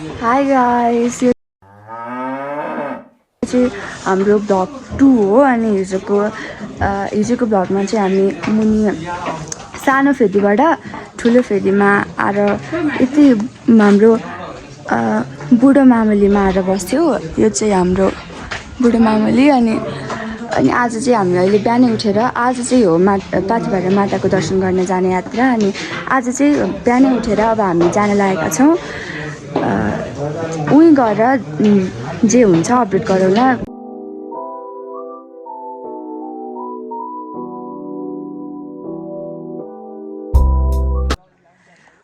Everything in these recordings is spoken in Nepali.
Hi guys, यो चाहिँ हाम्रो भ्लग 2 हो अनि हिजोको भ्लगमा चाहिँ हामी मुनि सानो फेदीबाट ठुलो फेदीमा आएर यति हाम्रो बुढो मामुलीमा आएर बस्यो। यो चाहिँ हाम्रो बुढो मामुली अनि आज चाहिँ हामी अहिले बिहानै उठेर आज चाहिँ हो पाथिभरा माताको दर्शन गर्न जाने यात्रा अनि आज चाहिँ बिहानै उठेर अब हामी जान लागेका छौँ। उही गएर जे हुन्छ अपडेट गरौँला।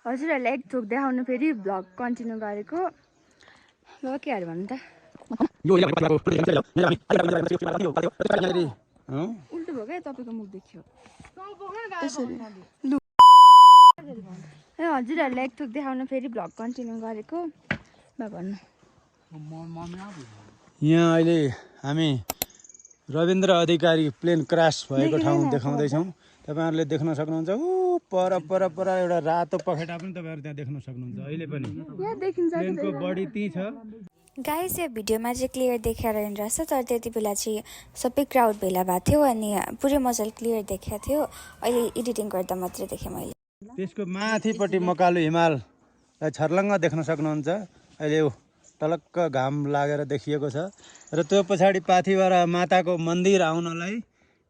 हजुरहरूलाई एक थोक देखाउनु फेरि भ्लग कन्टिन्यू गरेको ल के हाल्नु भन्नु त उल्टो भयो क्या तपाईँको मुख देखियो ए हजुरहरूलाई एक थोक देखाउनु फेरि भ्लग कन्टिन्यू गरेको ल भन्नु। यहाँ अहिले हामी रविन्द्र अधिकारी प्लेन क्रास भएको ठाउँ देखाउँदैछौँ। तपाईहरुले देख्न सक्नुहुन्छ उ पर पर पर एउटा रातो पखेटा पनि तपाईहरु त्यहाँ देख्न सक्नुहुन्छ। अहिले पनि यहाँ देखिन्छ प्लेनको बडी त्यही छ। गाइस यो भिडियोमा चाहिँ क्लियर देखेर रहेछ तर त्यति बेला चाहिँ सबै क्राउड भेला भएको थियो अनि पुरै मजाले क्लियर देखेको थियो। अहिले एडिटिङ गर्दा मात्रै देखेँ मैले। त्यसको माथिपट्टि मकालु हिमाललाई छर्लङ्ग देख्न सक्नुहुन्छ। अहिले टलक्क घाम लागेर देखिएको छ र त्यो पछाडि पाथिभरा माताको मन्दिर आउनलाई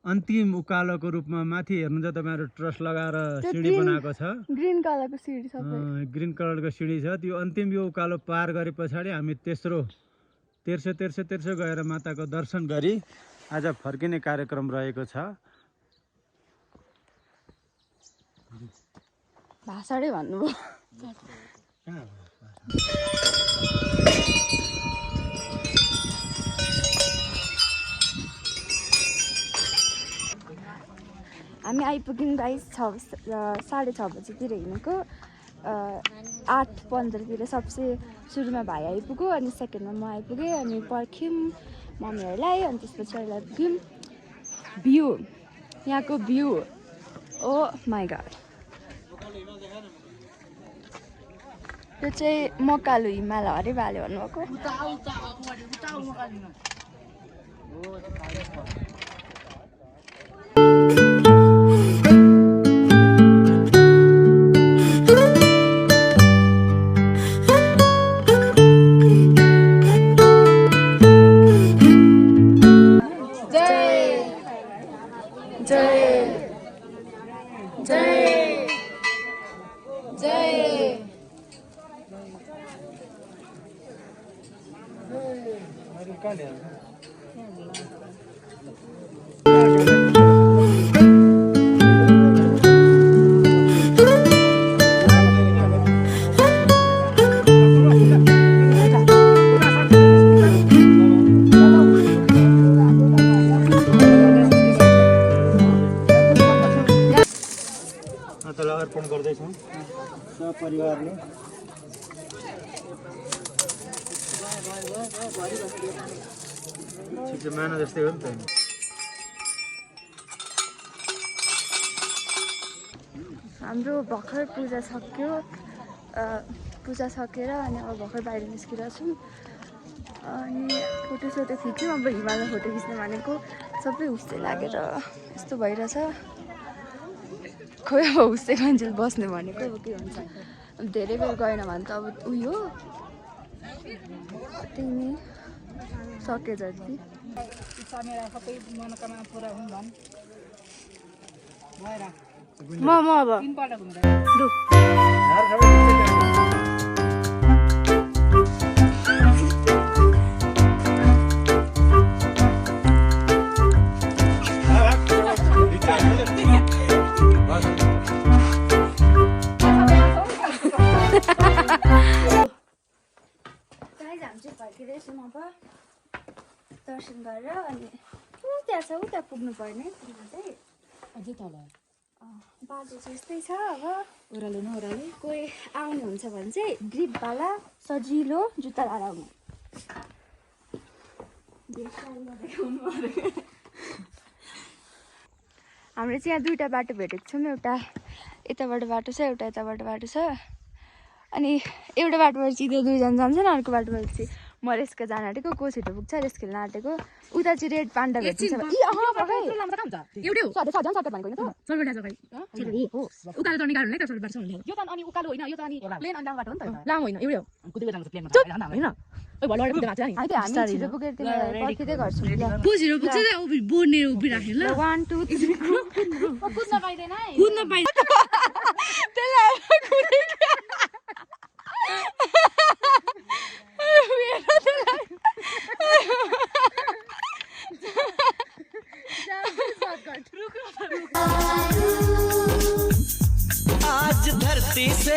अन्तिम उकालोको रूपमा माथि हेर्नुहुन्छ तपाईहरु ट्रस लगाएर सिडी बनाएको छ। ग्रीन कलरको सिडी सबै ग्रीन कलरको सिडी छ। त्यो अन्तिम यो उकालो पार गरे पछाडि हामी तेर्सो गएर माताको दर्शन गरी आज फर्किने कार्यक्रम रहेको छ। भाषाडै भन्नुभयो। हामी आइपुग्यौँ गाइस 6:30 बजीतिर हिँडेको 8:15 सबसे सुरुमा भाइ आइपुग्यो अनि सेकेन्डमा म आइपुगेँ अनि पर्ख्यौँ मम्मीहरूलाई अनि त्यसपछि अहिले आइपुग्यौँ। भ्यू यहाँको भ्यू ओ माई गॉड यो चाहिँ मकालु हिमाल हरे भाले भन्नुभएको। अर्पण गर्दैछौँ सपरिवारले। माना जस्तै हो नि त। हाम्रो भर्खर पूजा सकियो। पूजा सकेर अनि अब भर्खर बाहिर निस्किरहेको छौँ अनि फोटोसोटो खिच्यौँ। अब हिमालय फोटो खिच्नु भनेको सबै हुस्से लागेर यस्तो भइरहेछ। खोइ अब हुस्से मान्छे बस्ने भनेको अब के हुन्छ। अब धेरै बेर गएन भने त अब उयो हो त्यही नै सके जति। म अब फर्किँदैछौँ अब दर्शन गरेर अनि त्यहाँ छ उता पुग्नु पर्ने चाहिँ अझै तल बाटो चाहिँ यस्तै छ। अब ओह्रालो न ओह्रालो कोही आउनुहुन्छ भने चाहिँ ग्रिपवाला सजिलो जुत्ता लाएर आउनु। हाम्रो चाहिँ यहाँ दुईवटा बाटो भेटेको छौँ। एउटा यताबाट बाटो छ एउटा यताबाट बाटो छ अनि एउटा बाटोबाट सिधै दुईजना जान्छन् अर्को बाटोबाट चाहिँ म रेस्का जान आँटेको को छिटो पुग्छ रेस खेल्न आँटेको उता चाहिँ रेड पान्डा भेटिन्छ एउटै हो सधैँ सधैँ सर्टकट भनेको होइन त सोलबेटा जग्गा हो उकालो चढ्ने गाडी होइन त सोलबेटा छ यो त अनि उकालो होइन यो त अनि प्लेन अनि लामो बाटो हो नि त लामो होइन एउटै हो कुदेको जान्छ प्लेनमा होइन ओइ भलबाट कुदेको छ नि हामी छिटो पुगेर तिमीलाई पर्खिँदै गर्छु को छिटो पुग्छ त बोर्ने उभि राखेँ ल 1 2 3 कुद्न पाइदैन है कुद्न पाइदैन आज धरती से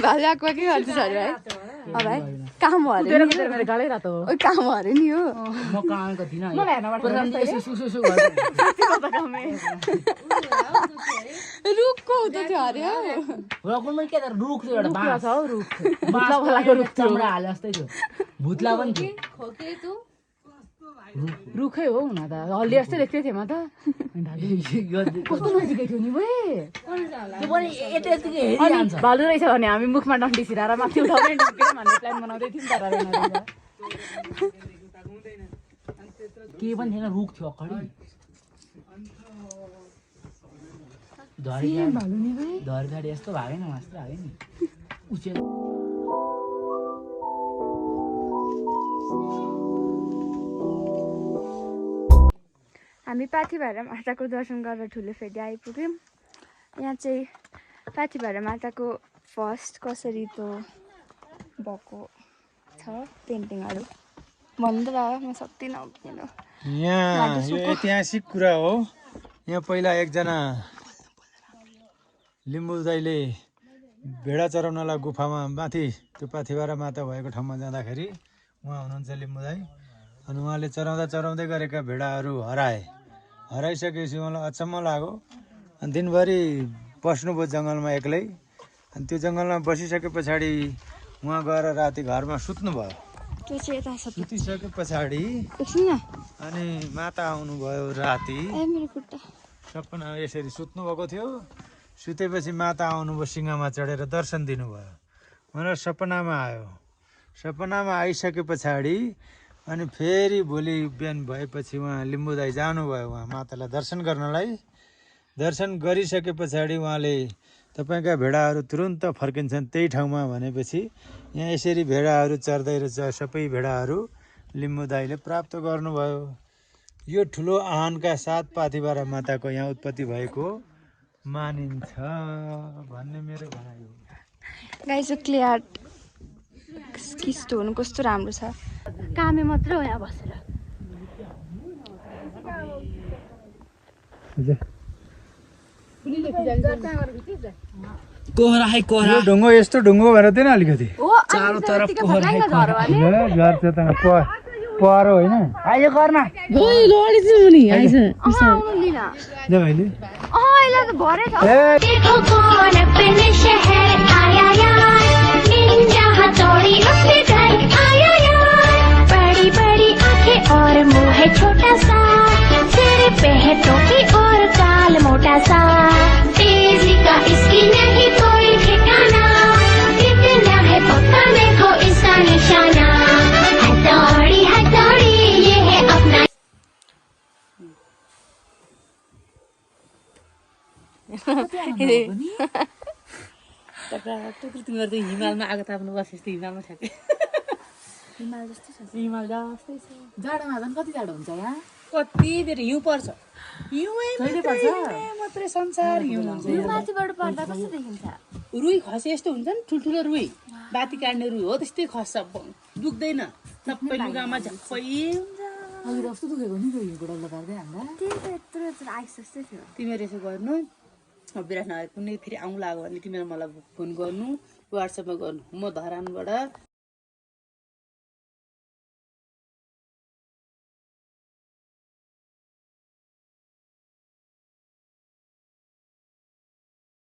भाइको के गर्छ अरे है अब भाइ काम हो अरे मेरो गालै रातो हो ओ काम हो अरे नि हो म कामको थिइन मलाई हेर्नबाट यसो सुसु गर्छ रुखको हुँदै थियो अरे रकुलमै के त रुख थियो एउटा बाँस छ हौ रुख भुत्ला फलाको रुख चमडा हाले जस्तै थियो भुत्ला पनि थियो खोके तु रुखै हो हुन त हल्दी जस्तै देख्दै थिएँ म त कस्तो नजिकै थियो नि भालु रहेछ भने हामी मुखमा डन्डी छिराएर माथि उठाउँदै ढुकेर भन्ने प्लान बनाउँदै थियौँ तर के पनि थिएन रुख थियो अगाडि धर गाडी यस्तो भागेन मात्र भागे नि उचे हामी पाथिभारा माताको दर्शन गरेर ठुलो फेरि आइपुग्यौँ यहाँ चाहिँ पाथिभारा माताको फर्स्ट कसरी त्यो भएको छ पेन्टिङहरू भन्नु त म सक्दिनँ किन यहाँ यो ऐतिहासिक कुरा हो यहाँ पहिला एकजना लिम्बू दाइले भेडा चराउनलाई गुफामा माथि त्यो पाथिभारा माता भएको ठाउँमा जाँदाखेरि उहाँ हुनुहुन्छ लिम्बू दाइ अनि उहाँले चराउँदै गरेका भेडाहरू हराइसकेपछि उहाँलाई अचम्म लाग्यो अनि दिनभरि बस्नुभयो जङ्गलमा एक्लै अनि त्यो जङ्गलमा बसिसके पछाडि उहाँ गएर राति घरमा सुत्नुभयो त्यो चाहिँ यता सुतिसके पछाडि अनि माता आउनुभयो राति सपना यसरी सुत्नुभएको थियो सुतेपछि माता आउनुभयो सिंहमा चढेर दर्शन दिनुभयो उनीहरू सपनामा आयो सपनामा आइसके पछाडि अनि फेरि भोलि बिहान भएपछि उहाँ लिम्बू दाइ जानुभयो उहाँ मातालाई दर्शन गर्नलाई दर्शन गरिसके पछाडि उहाँले तपाईँका भेडाहरू तुरुन्त फर्किन्छन् त्यही ठाउँमा भनेपछि यहाँ यसरी भेडाहरू चर्दै रहेछ सबै भेडाहरू लिम्बू दाइले प्राप्त गर्नुभयो यो ठुलो आहानका साथ पाथिभारा माताको यहाँ उत्पत्ति भएको मानिन्छ भन्ने मेरो भनाइ हो गाइस क्लियर किस्तो हुनु कस्तो राम्रो छ कामे मात्र हो यहाँ बसेर कोहरा है कोहरा यो ढुङ्गो यस्तो ढुङ्गो भएर थिएन अलिकति चारोतर्फ कोहरा है घर चाहिँ त पहरो होइन आइज गर्न ओइ लडी चाहिँ नि आइज आउनु लिन जा भाइले अहिले त भरे छ देखो कौन अपने शहर आया यार निंजा हथौड़ी अपने घर आया यार बड़ी बड़ी आंखें और मुंह है छोटा सा सिर पे है टोपी और काल मोटा सा तेजी का इसकी नहीं कोई ठिकाना कितना है पक्का देखो इसका निशाना हथौड़ी ये है अपना तिमीहरू त हिमालमा आगो ताप्नु बसे जस्तो हिमालमा ठ्याक्कै हिमाल जस्तै छ हिमाल जस्तै छ जाडोमा झन् कति जाडो हुन्छ यहाँ कति बेर हिउँ पर्छ हिउँै मात्रै संसार हिउँ हुन्छ माथिबाट पर्दा कस्तो देखिन्छ रुई खसे यस्तो हुन्छ नि ठुल्ठुलो रुई बाती काट्ने रुई हो त्यस्तै खस्छ दुख्दैन सबै लुगामा झप्पै हुन्छ अहिले कस्तो दुखेको नि रुई गोडौलो गर्दै हाल्दा त्यही आइस जस्तै थियो तिमीहरू यसो गर्नु विराटनगर कुनै फेरि आउँ लाग्यो भने तिमीहरू मलाई फोन गर्नु वाट्सएपमा गर्नु म धरानबाट